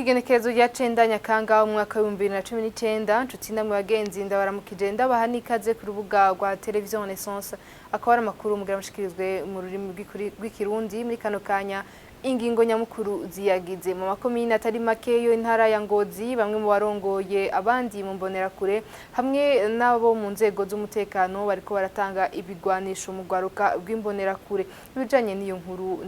Igenekerezo rya 9 Nyakanga umwaka wa 2019. Nshuti namwe bagenzi, ndabaramukije, ndabaha n'ikaze ku rubuga rwa Television Renaissance. Akaba ari amakuru mugira mushikirizwe mu rurimi rw'Ikirundi muri kano kanya. Ingingo nyamukuru ziyagize: mu makomine atari make yo intara ya Ngozi, bamwe mu barongoye abandi mu mbonerakure hamwe n'abo mu nzego z'umutekano bariko baratanga ibigwanisho mu rwaruka rw'imbonerakure. Ibijanye n'iyo nkuru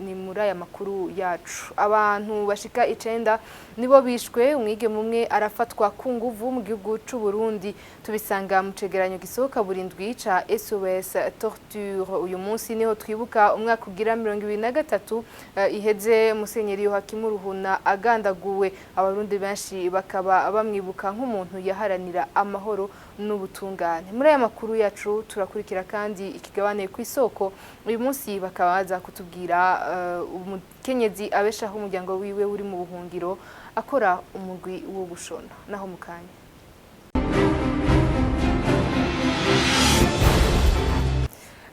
ni muri aya makuru yacu. Abantu bashika 9 nibo bishwe, umwigeme umwe arafatwa ku nguvu mu gihugu c'u Burundi. Tubisanga mu cegeranyo gisohoka burindwi ca SOS Torture. Uyu munsi niho twibuka umwaka ugira 23 iheze Musenyeri Yohakimu Ruhuna agandaguwe. Abarundi benshi bakaba bamwibuka nk'umuntu yaharanira amahoro n'ubutungane. Muri aya makuru yacu turakurikira kandi ikigabane ku isoko. Uyu munsi bakaba baza kutubwira umukenyezi abeshaho umuryango wiwe uri mu buhungiro akora umugwi wo gushona. Naho mukanya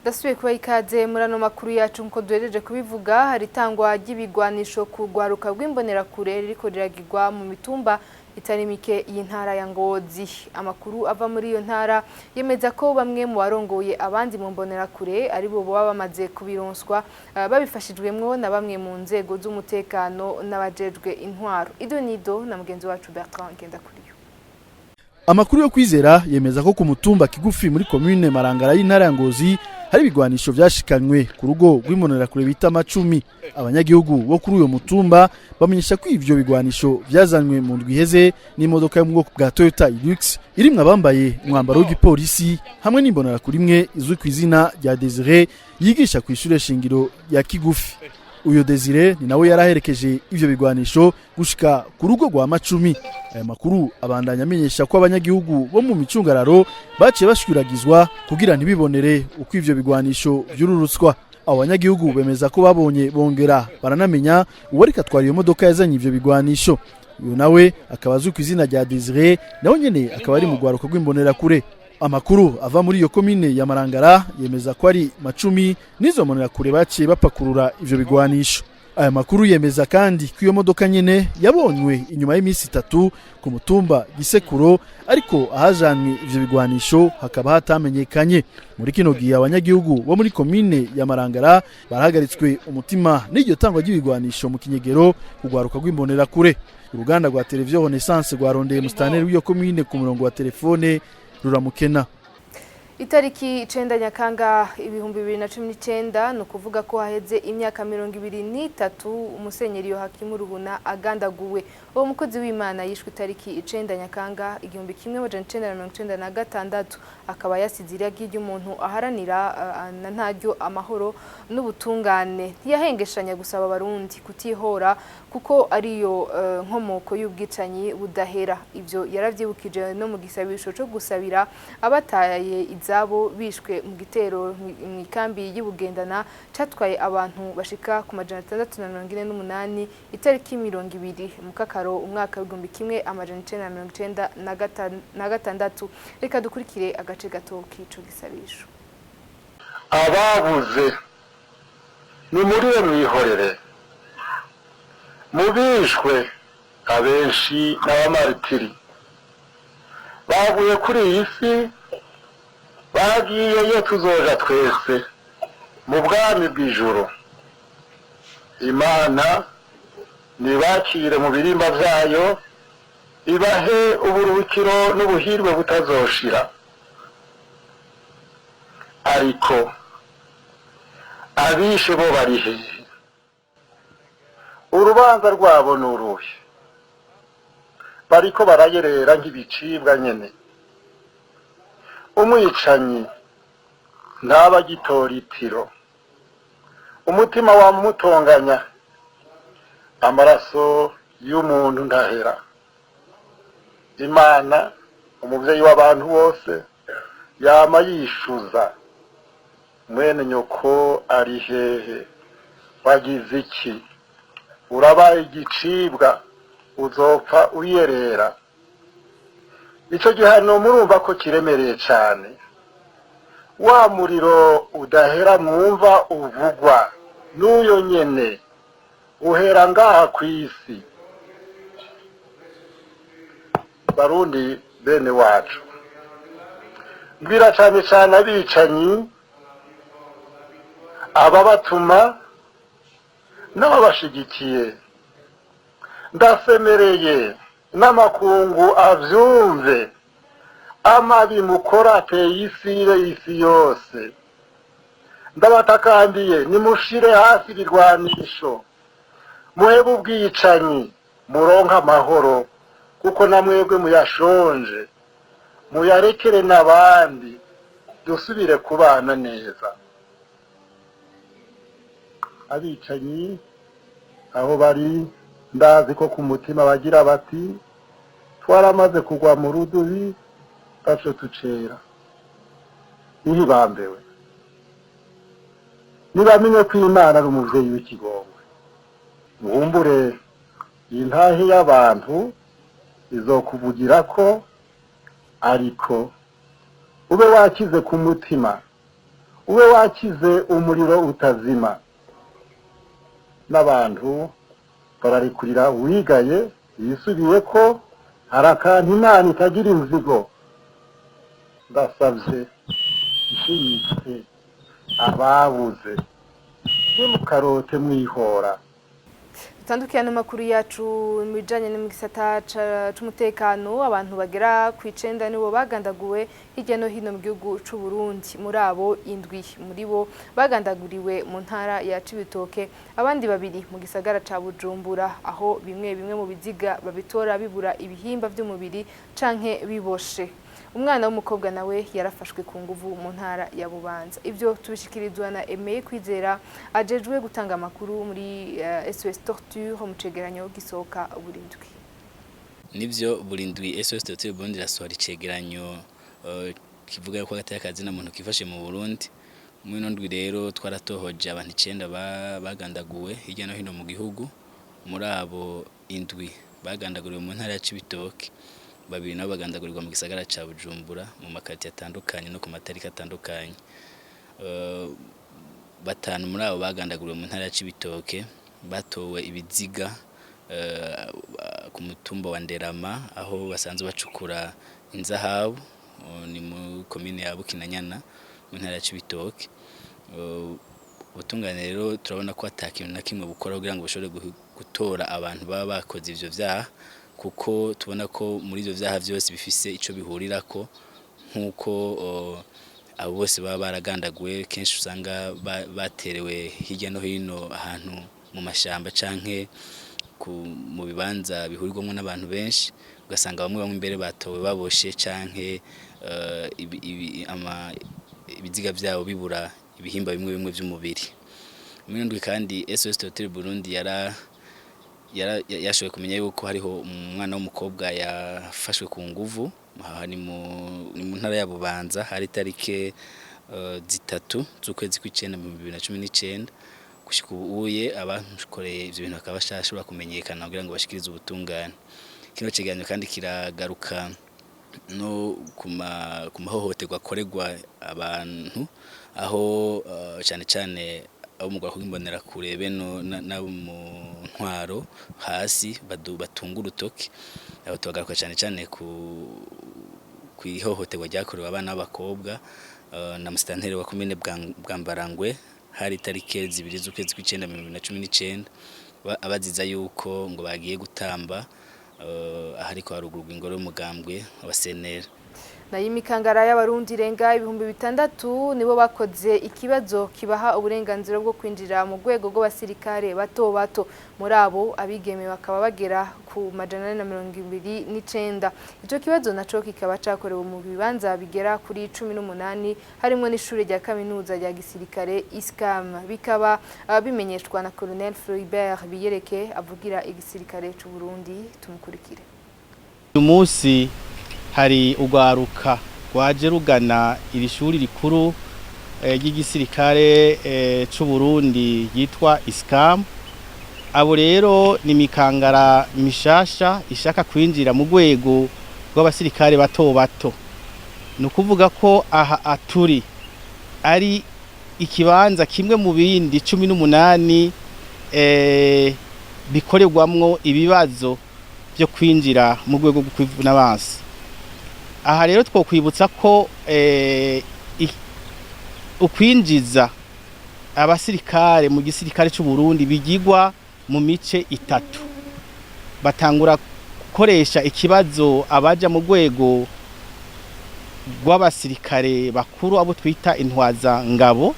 ndasubiye kuba ikaze muri ano makuru yacu. Nkuko duhereje kubivuga, hari itangwa ry'ibigwanisho ku rwaruka rw'imbonerakure ririko riragirwa mu mitumba itari mike y'intara ya Ngozi. Amakuru ava muri iyo ntara yemeza ko bamwe mu barongoye abandi mu mbonerakure ari bo baba bamaze kubironswa, babifashijwemwo na bamwe mu nzego z'umutekano n'abajejwe intwaro. Ido nido na mugenzi wacu Bertrand Ngendakuriyo. Amakuru yo kwizera yemeza ko ku mutumba Kigufi muri commune Marangara y'intara ya Ngozi hari ibigwanisho vyashikanywe ku rugo rw'imbonerakure bita Macumi. Abanyagihugu bo kuri uyo mutumba bamenyesha ko ivyo bigwanisho vyazanywe mu ndwi iheze n'imodoka yo mu bwoko bwa Toyota Hilux irimwo abambaye umwambaro w'igipolisi hamwe n'imbonerakure imwe izwi ku izina rya Desire, yigisha ku ishure shingiro ya Kigufi. Uyo Desire ni nawe yaraherekeje ivyo bigwanisho gushika ku rugo rwa Macumi. Aya makuru abandanya amenyesha ko abanyagihugu bo mu micungararo baciye bashwiragizwa kugira ntibibonere uko ivyo bigwanisho vyururutswa. Abo banyagihugu bemeza ko babonye bongera baranamenya uwariko atwara iyo modoka yazanye ivyo bigwanisho. Uyu nawe akaba azwi ku izina rya Desire, nawe nyene akaba ari mu rwaruka rw'imbonerakure. Amakuru ava muri iyo komine ya Marangara yemeza ko ari Macumi n'izo mbonerakure baciye bapakurura ivyo bigwanisho. Aya makuru yemeza kandi ko iyo modoka nyene yabonywe inyuma y'iminsi 3 ku mutumba Gisekuro, ariko ahajanwe ivyo bigwanisho hakaba hatamenyekanye. Muri kino gihe abanyagihugu bo muri komine ya Marangara barahagaritswe umutima n'iryo tangwa ry'ibigwanisho mu kinyegero kugwaruka rw'imbonerakure. Uruganda rwa Televiziyo Renaissance rwarondeye musitanteri w'iyo komine ku murongo wa telefone, ruramukena. Itariki 9 Nyakanga 2019, ni ukuvuga ko haheze imyaka 23 Umusenyeri Yohakimu Ruhuna agandaguwe. Uwo mukozi w'Imana yishwe itariki 9 Nyakanga 1996, akaba yasize iragi ry'umuntu aharanira na ntaryo amahoro n'ubutungane. Ntiyahengeshanya gusaba Abarundi kutihora kuko ariyo nkomoko y'ubwicanyi budahera. Ivyo yaravyibukije no mu gisabisho co gusabira abataye izabo bishwe mu gitero mu ikambi y'Ibugendana catwaye abantu bashika ku 648 itariki 20 Mukakaro umwaka w'1996. Reka dukurikire agace gato k'ico gisabisho. Ababuze nimurire mwihorere. Mubishwe abenshi n'abamaritiri baguye kuri iyi si, bagiyeyo tuzoja twese mu bwami bw'ijuru. Imana nibakire mu birimba vyayo, ibahe uburuhukiro n'ubuhirwe butazoshira. Ariko abishe bo bari hehe? Urubanza rwabo ni uruhe? Bariko barayerera nk'ibicibwa nyene. Umwicanyi ntaba agitora itiro, umutima wamutonganya. Amaraso y'umuntu ntahera. Imana umuvyeyi w'abantu bose yama yishuza: mwene nyoko ari hehe? Wagize iki? Urabaye igicibwa, uzopfa uyerera. Ico gihano murumva ko kiremereye cane. Wa muriro udahera mwumva uvugwa n'uyo nyene uhera ngaha kw'isi. Barundi bene wacu, mbwira cane cane abicanyi, ababatuma n'ababashigikiye, ndasemereye n'amakungu avyumve: amabi mukora ateye isire isi yose. Ndabatakambiye, nimushire hasi ibirwanisho, muhebe ubwicanyi, muronke amahoro, kuko na mwebwe muyashonje, muyarekere n'abandi, dusubire kubana neza. Abicanyi aho bari, ndazi ko ku mutima bagira bati: "Twaramaze kugwa mu rudubi, taco tucera." Ntibambewe, nibamenye ko Imana ari umuvyeyi w'ikigongwe. Muhumbure iyi ntahe y'abantu izokuvugira ko, ariko ube wakize ku mutima, ube wakize umuriro utazima. N'abantu bararikurira uwigaye yisubiye ko hari akantu Imana itagira inzigo. Ndasabye ishimitse ababuze, ntimukarote mwihora. Dutandukanye n'amakuru yacu mu bijanye no mu gisata c'umutekano. Abantu bagera ku 9 nibo bagandaguwe hirya no hino mu gihugu c'u Burundi. Muri abo, indwi muri bo bagandaguriwe mu ntara ya Cibitoke, abandi babiri mu gisagara ca Bujumbura, aho bimwe bimwe mu biziga babitora bibura ibihimba vy'umubiri canke biboshe. Umwana w'umukobwa nawe yarafashwe ku nguvu mu ntara ya Bubanza. Ibyo tubishikirizwa na Aimé Kwizera, ajejwe gutanga amakuru muri SOS Torture, mu cegeranyo gisohoka buri ndwi. Nivyo, buri ndwi SOS Torture Burundi irasohora icegeranyo kivuga yuko agateka kazina muntu kifashe mu Burundi. Muri ino ndwi rero twaratohoje abantu 9 bagandaguwe hirya no hino mu gihugu. Muri abo, indwi bagandaguriwe mu ntara ya Cibitoke, babiri nabo bagandagurirwa mu gisagara ca Bujumbura, mu makaritiye atandukanye no ku matariki atandukanye. Batanu muri abo bagandaguriwe mu ntara ya Cibitoke batowe ibiziga ku mutumba wa Nderama, aho basanzwe bacukura inzahabu, ni mu komine ya Bukinanyana mu ntara ya Cibitoke. Ubutungane rero turabona ko ata kintu na kimwe bukora kugira ngo bushobore gutora abantu baba bakoze ivyo vyaha, kuko tubona ko muri ivyo vyaha vyose bifise ico bihurirako, nk'uko abo bose baba baragandaguwe kenshi usanga baterewe hirya no hino, ahantu mu mashamba canke mu bibanza bihurirwamwo n'abantu benshi, ugasanga bamwe bamwe imbere batowe baboshe canke ibiziga vyabo bibura ibihimba bimwe bimwe vy'umubiri. Muri ndwi kandi SOS Torture Burundi yara yashoboye kumenya yuko hariho umwana w'umukobwa yafashwe ku nguvu. Aha ni mu ntara ya Bubanza, hari tarike 3 z'ukwezi kw'icenda mu 2019. Gushika ubu uye abakoreye ivyo bintu bakaba bashobora kumenyekana kugira ngo bashikirize ubutungane. Kino cegeranyo kandi kiragaruka no ku mahohoterwa akorerwa abantu, aho cane cane abo mu rwego rw'imbonerakure be n'abo mu ntwaro hasi batunga urutoke. Aho tuhagaruka cane cane ku kw'ihohoterwa ryakorewe abana b'abakobwa na musitanteri wa komine Bwambarangwe, hari itarike 2 z'ukwezi kw'icenda mu 2019, abaziza yuko ngo bagiye gutamba ahariko harugurwa ingoro y'umugambwe wa CNL. Nayo imikangara y'Abarundi irenga 6000 nibo bakoze ikibazo kibaha uburenganzira bwo kwinjira mu rwego rw'abasirikare bato bato. Muri abo, abigeme bakaba bagera ku 429. Ico kibazo naco kikaba cakorewe mu bibanza bigera kuri 18, harimo n'ishure rya kaminuza rya gisirikare ISCAM. Bikaba bimenyeshwa na Colonel Floribert Biyereke, avugira igisirikare c'u Burundi. Tumukurikire. Uyu munsi hari urwaruka rwaje rugana iri shuri rikuru ry'igisirikare c'u Burundi ryitwa ISCAM. Abo rero ni imikangara mishasha ishaka kwinjira mu rwego rw'abasirikare bato bato. Ni ukuvuga ko aha aturi ari ikibanza kimwe mu bindi 18 bikorerwamwo ibibazo. byo kwinjira mu rwego rwo kwivuna abansi. Aha rero twokwibutsa ko ukwinjiza abasirikare mu gisirikare cy'u Burundi bigigwa mu mice itatu. Batangura gukoresha ikibazo abaja mu rwego rw'abasirikare bakuru, abo twita intwaza ngabo,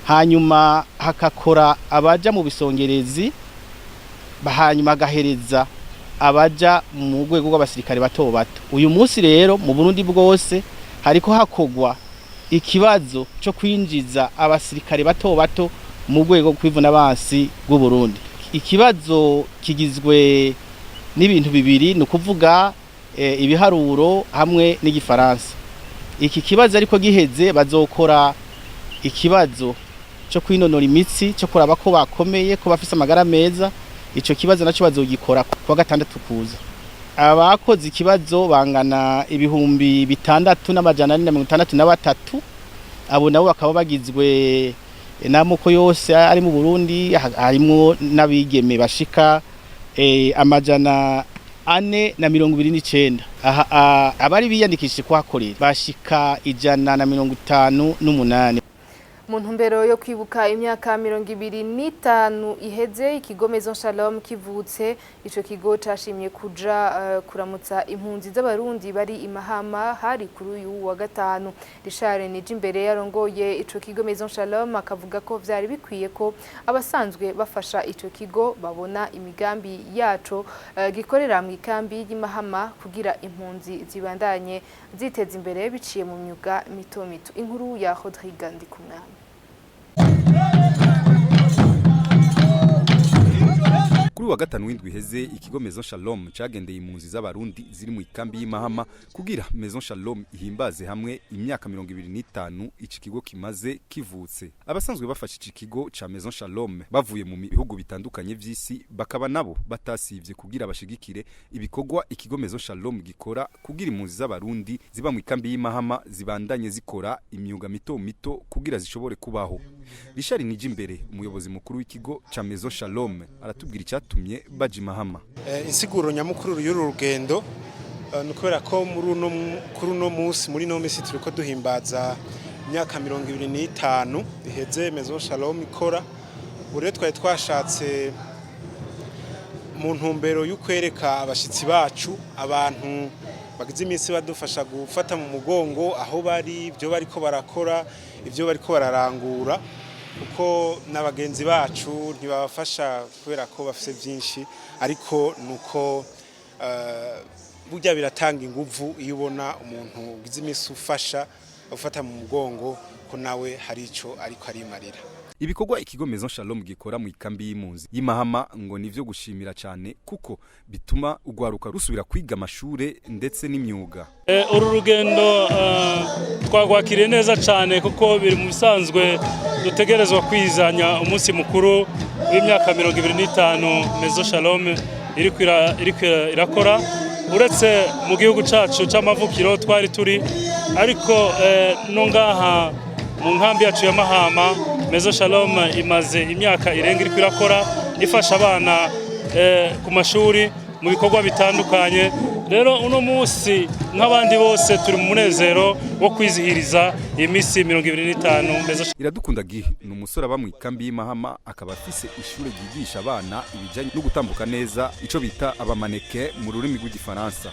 hanyuma hakakora abaja mu bisongerezi, hanyuma agahereza abaja mu rwego rw'abasirikare bato bato. Uyu munsi rero mu Burundi bwose hariko hakogwa ikibazo cyo kwinjiza abasirikare bato bato mu rwego kwivuna abansi bw'u Burundi. Ikibazo kigizwe n'ibintu bibiri, ni ukuvuga ibiharuro hamwe n'igifaransa. Iki kibazo ariko giheze, bazokora ikibazo cyo kwinonora imitsi, cyo kuraba ko bakomeye, ko bafise amagara meza. Ico kibazo naco bazogikora kuwa gatandatu kuza. Abakoze ikibazo bangana 6463. Abo nabo bakaba bagizwe n'amoko yose ari mu Burundi, harimwo n'abigeme bashika 429. Aha abari biyandikishije kuhakorera bashika 158. Mu ntumbero yo kwibuka imyaka 25 iheze ikigo Maison Shalom kivutse, ico kigo cashimye kuja kuramutsa impunzi z'Abarundi bari imahama. Hari kuri uyu wa gatanu. Richard Nijimbere yarongoye ico kigo Maison Shalom akavuga ko vyari bikwiye ko abasanzwe bafasha ico kigo babona imigambi yaco gikorera mu ikambi y'Imahama, kugira impunzi zibandanye ziteza imbere biciye mu myuga mito mito. Inkuru ya Rodrigue Ndikumwami. Kuri wa gatanu w'indwi iheze, ikigo Maison Shalom cagendeye impunzi z'Abarundi ziri mu ikambi y'Imahama, kugira Maison Shalom ihimbaze hamwe imyaka 25 iki kigo kimaze kivutse. Abasanzwe bafasha iki kigo ca Maison Shalom bavuye mu bihugu bitandukanye vy'isi bakaba nabo batasivye kugira bashigikire ibikorwa ikigo Maison Shalom gikora, kugira impunzi z'Abarundi ziba mu ikambi y'Imahama zibandanye zikora imyuga mito mito kugira zishobore kubaho. Richard Nijimbere, umuyobozi mukuru w'ikigo ca Maison Shalom, aratubwira icyatumye baja Imahama. Insiguro nyamukuru y'uru rugendo ni ukubera ko kuri uno munsi, muri ino minsi turiko duhimbaza imyaka 25 iheze Maison Shalom ikora. Ubu rero twari twashatse, mu ntumbero yo kwereka abashitsi bacu, abantu bagize iminsi badufasha gufata mu mugongo, aho bari, ibyo bariko barakora, ibyo bariko bararangura, kuko na bagenzi bacu ntibabafasha kubera ko bafise byinshi, ariko nuko burya biratanga inguvu iyo ubona umuntu ugize iminsi ufasha, ufata mu mugongo, ko nawe hari ico ariko arimarira. Ibikorwa ikigo Maison Shalom gikora mu ikambi y'impunzi y'Imahama ngo nivyo gushimira cyane, kuko bituma ugwaruka rusubira kwiga amashure ndetse n'imyuga. Uru rugendo twagwakiriye neza cyane, kuko biri mu bisanzwe dutegerezwa kwizanya umunsi mukuru w'imyaka 25 Maison Shalom iriko irakora, uretse mu gihugu cacu c'amavukiro twari turi, ariko no ngaha mu nkambi yacu ya Mahama. Maison Shalom imaze imyaka irenga iriko irakora, ifasha abana ku mashuri, mu bikorwa bitandukanye. Rero uno munsi nk'abandi bose turi mu munezero wo kwizihiriza iyi minsi 25 Maison Iradukunda Gihe ni umusore aba mu ikambi y'Imahama, akaba afise ishure ryigisha abana ibijanye no gutambuka neza, ico bita abamaneke mu rurimi rw'igifaransa.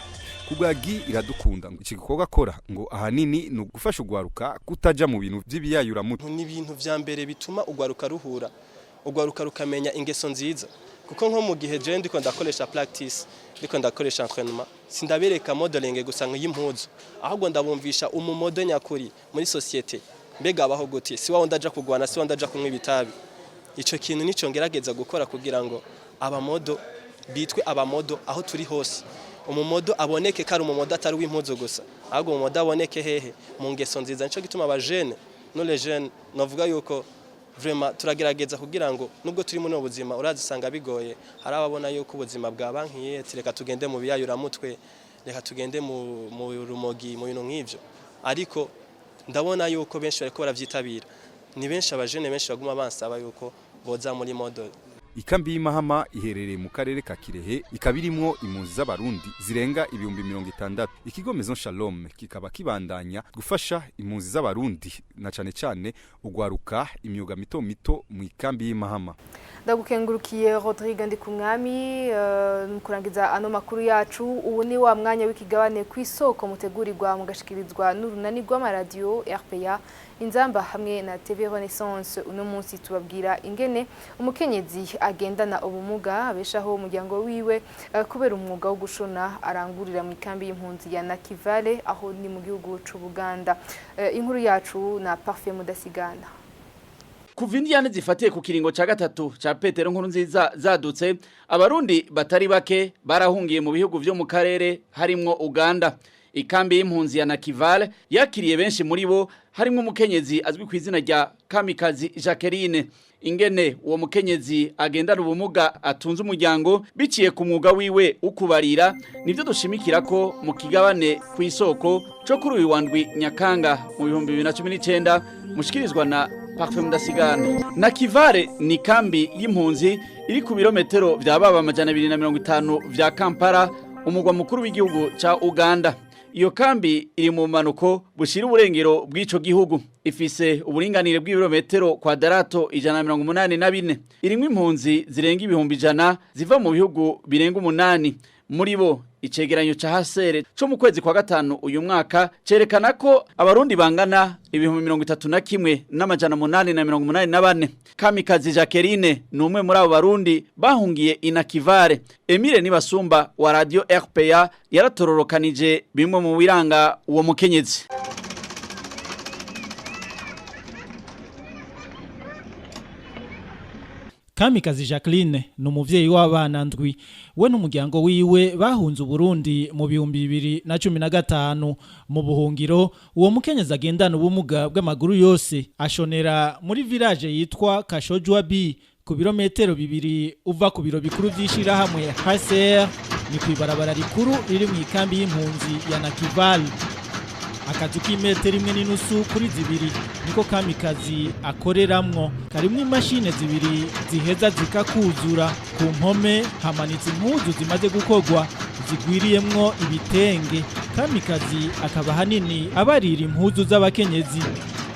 Kubwa Gi Iradukunda, ngo iki gikorwa akora ngo ahanini ni ugufasha ugwaruka kutaja mu bintu vy'ibiyayuramutwe. Ni ibintu vya mbere bituma ugwaruka ruhura, ugwaruka rukamenya ingeso nziza, kuko nko mu gihe je ndiko ndakoresha practice, ndiko ndakoresha entraînement, sindabereka modeling gusa nk'impuzu, ahubwo ndabumvisha umumodo nyakuri muri société mbega abaho gute, si wawe ndaja kugwana, si wawe ndaja kunywa ibitabi. Ico kintu nico ngerageza gukora kugira ngo abamodo bitwe abamodo aho turi hose, umumodo aboneke ko ari umumodo, atari uw'impuzu gusa, ahubwo umumodo aboneke hehe? Mu ngeso nziza. Nico gituma abajene, nous les jeunes, novuga yuko vraiment turagerageza kugira ngo nubwo turi muri ubu buzima, urazisanga bigoye, hari ababona yuko ubuzima bwa bankiye, ati reka tugende mu biyayuramutwe, reka tugende mu rumogi, mu bintu nk'ivyo, ariko ndabona yuko benshi bariko baravyitabira, ni benshi, abajene benshi baguma bansaba yuko boza muri mode. Ikambi y'Imahama iherereye mu karere ka Kirehe, ikaba irimwo impunzi z'Abarundi zirenga 60,000. Ikigo Maison Shalom kikaba kibandanya gufasha impunzi z'Abarundi na cane cane ugwaruka imyuga mito mito mu ikambi y'Imahama. Ndagukengurukiye Rodrigue Ndikumwami. Mu kurangiza ano makuru yacu, ubu ni wa mwanya w'ikigabane ku isoko mutegurirwa mugashikirizwa n'urunani rw'amaradiyo RPA Inzamba hamwe na TV Renaissance. Uno munsi tubabwira ingene umukenyezi agendana ubumuga abeshaho umuryango wiwe kubera umwuga wo gushona arangurira mu ikambi y'impunzi ya Nakivale, aho ni mu gihugu c'u Buganda. Inkuru yacu na Parfait Mudasigana. Kuva indiyane zifatiye ku kiringo ca gatatu ca Petero Nkurunziza zadutse, Abarundi batari bake barahungiye mu bihugu vyo mu karere harimwo Uganda. Ikambi y'impunzi ya Nakivale yakiriye benshi muri bo, harimwo umukenyezi azwi ku izina rya Kamikazi Jacqueline. Ingene uwo mukenyezi agendana ubumuga atunze umuryango biciye ku mwuga wiwe ukubarira, nivyo dushimikira ko mu kigabane ku isoko co kuri uyu wandwi Nyakanga mu 2019, mushikirizwa na Parfait Mudasigana. Nakivale ni kambi y'impunzi iri ku birometero vya baba 250 vya Kampala, umugwa mukuru w'igihugu ca Uganda. Iyo kambi iri mu manuko bushira uburengero bw'ico gihugu. Ifise uburinganire bw'ibirometero kwadarato 184. Irimwo impunzi zirenga 100,000 ziva mu bihugu birenga 8. Muri bo, icegeranyo ca hasere co mu kwezi kwa gatanu uyu mwaka cerekana ko Abarundi bangana 31,884. Kamikazi Jacqueline ni umwe muri abo Barundi bahungiye Inakivale. Emile Nibasumba wa Radio RPA yaratororokanije bimwe mu biranga uwo mukenyezi. Kamikazi Jacqueline ni umuvyeyi w'abana ndwi. We n'umuryango wiwe bahunze Uburundi mu 2015. Mu buhungiro, uwo mukenyezi agendana ubumuga bw'amaguru yose ashonera muri village yitwa Kashojwa B, ku birometero 2 uva ku biro bikuru vy'ishirahamwe HCR, ni kwibarabara rikuru riri mu ikambi y'impunzi ya Nakivale. Akazu k'imetero 1.5 kuri 2 niko Kamikazi akoreramwo, karimwo imashine zibiri ziheza zikakuzura. Ku mpome hamanitse impuzu zimaze gukorwa zigwiriyemwo ibitenge. Kamikazi akaba hanini abarira impuzu z'abakenyezi.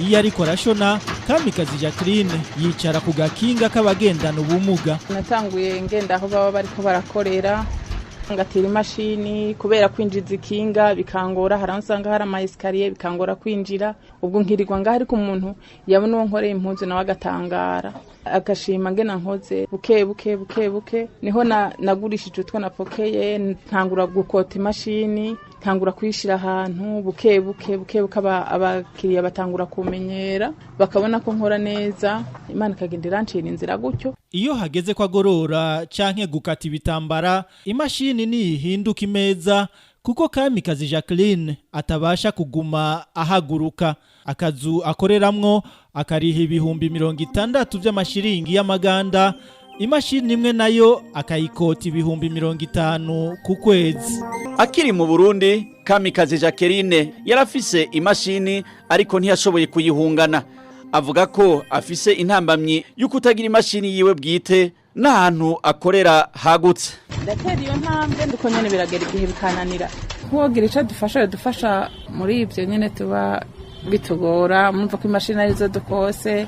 Iyo ariko arashona, Kamikazi Jacqueline yicara ku gakinga k'abagendana ubumuga. Natanguye ngenda aho baba bariko barakorera, ngatira imashini, kubera kwinjiza ikinga bikangora. Hari aho usanga hari ama escalier bikangora kwinjira, ubwo nkirirwa ngaho, ariko umuntu yabona uwo nkoreye impuzu nawe agatangara, agashima ngena nkoze. Buke buke buke buke niho nagurishije utwo napokeye, ntangura gukota imashini, ntangura kuyishira ahantu. Buke buke buke buke abakiriya batangura kumenyera, bakabona ko nkora neza, Imana ikagenda irancira inzira gutyo. Iyo hageze ko agorora canke gukata ibitambara, imashini nihinduka imeza, kuko Kamikazi Jacqueline atabasha kuguma ahaguruka. Akazu akoreramwo akariha 60,000 vy'amashiringi y'amaganda, imashini imwe nayo akayikota 50,000 ku kwezi. Akiri mu Burundi, Kamikazi Jacqueline yarafise imashini ariko ntiyashoboye kuyihungana. Avuga ko afise intambamyi y'ukutagira imashini yiwe bwite n'ahantu akorera hagutse. Ndatera iyo ntambwe, ndiko nyene biragera igihe bikananira. Nkuwogira ico dufasha, dufasha muri ivyo nyene tuba bitugora. Mumva ko imashini arizo dukose,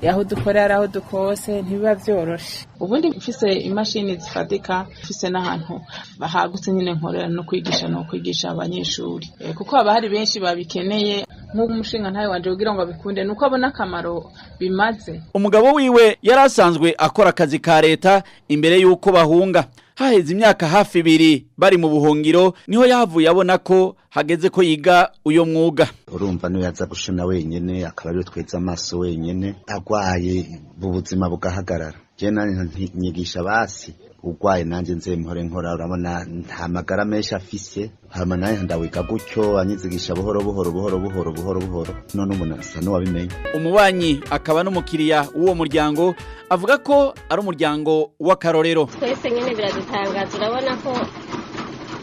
aho dukorera aho dukose ntibiba vyoroshe. Ubundi mfise imashini zifatika, mfise n'ahantu bahagutse nyene nkorera, no kwigisha no kwigisha abanyeshuri, kuko haba hari benshi babikeneye. Nk'umushinga ntawe wanje kugira ngo abikunde nuko abona akamaro bimaze. Umugabo wiwe yari asanzwe akora akazi ka leta imbere y'uko bahunga. Haheze imyaka hafi 2 bari mu buhungiro, niho yahavuye abona ko hageze ko yiga uyo mwuga. Urumva niyo yaza gushona wenyene, akaba ariwe tweza amaso wenyene, agwaye ubuzima bugahagarara. Je nanje nyigisha basi ugwaye nanje nze mpore nkora, urabona nta magara menshi afise, hama naye ndawiga gutyo, anyizigisha buhoro buhoro buhoro buhoro buhoro buhoro, none umuntu asa n'uwabimenye. Umubanyi akaba n'umukiriya w'uwo muryango avuga ko ari umuryango w'akarorero. Twese nyene biradutangaza, urabona ko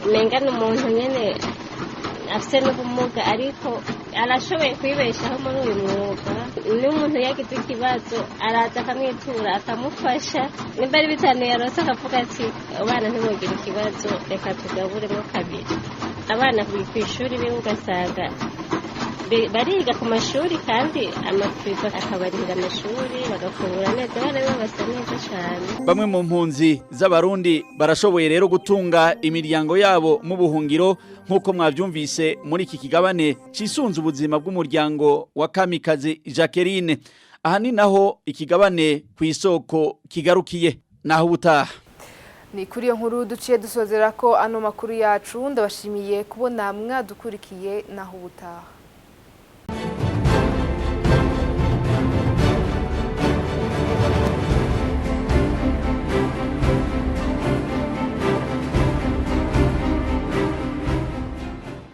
umenga n'umuntu nyene afise n'ubumuga, ariko Arashoboye kwibeshaho muri uyu mwuga. N'umuntu yagize ikibazo araza akamwitura, akamufasha. Nimba ari 5 yarose, akavuga ati: "Abana ntibogire ikibazo, reka tugaburemo kabiri." Abana ku ishuri biwe ugasanga bariga ku mashuri, kandi amaprive akabarihira amashuri, bagafungura neza, abana biwe basa neza cyane. Bamwe mu mpunzi z'Abarundi barashoboye rero gutunga imiryango yabo mu buhungiro, nk'uko mwavyumvise muri iki kigabane cisunze ubuzima bw'umuryango wa Kamikazi Jacqueline. Aha ni naho ikigabane ku isoko kigarukiye. Naho ubutaha. Ni kuri iyo nkuru duciye dusozera ko ano makuru yacu. Ndabashimiye kubona mwadukurikiye. Naho ubutaha.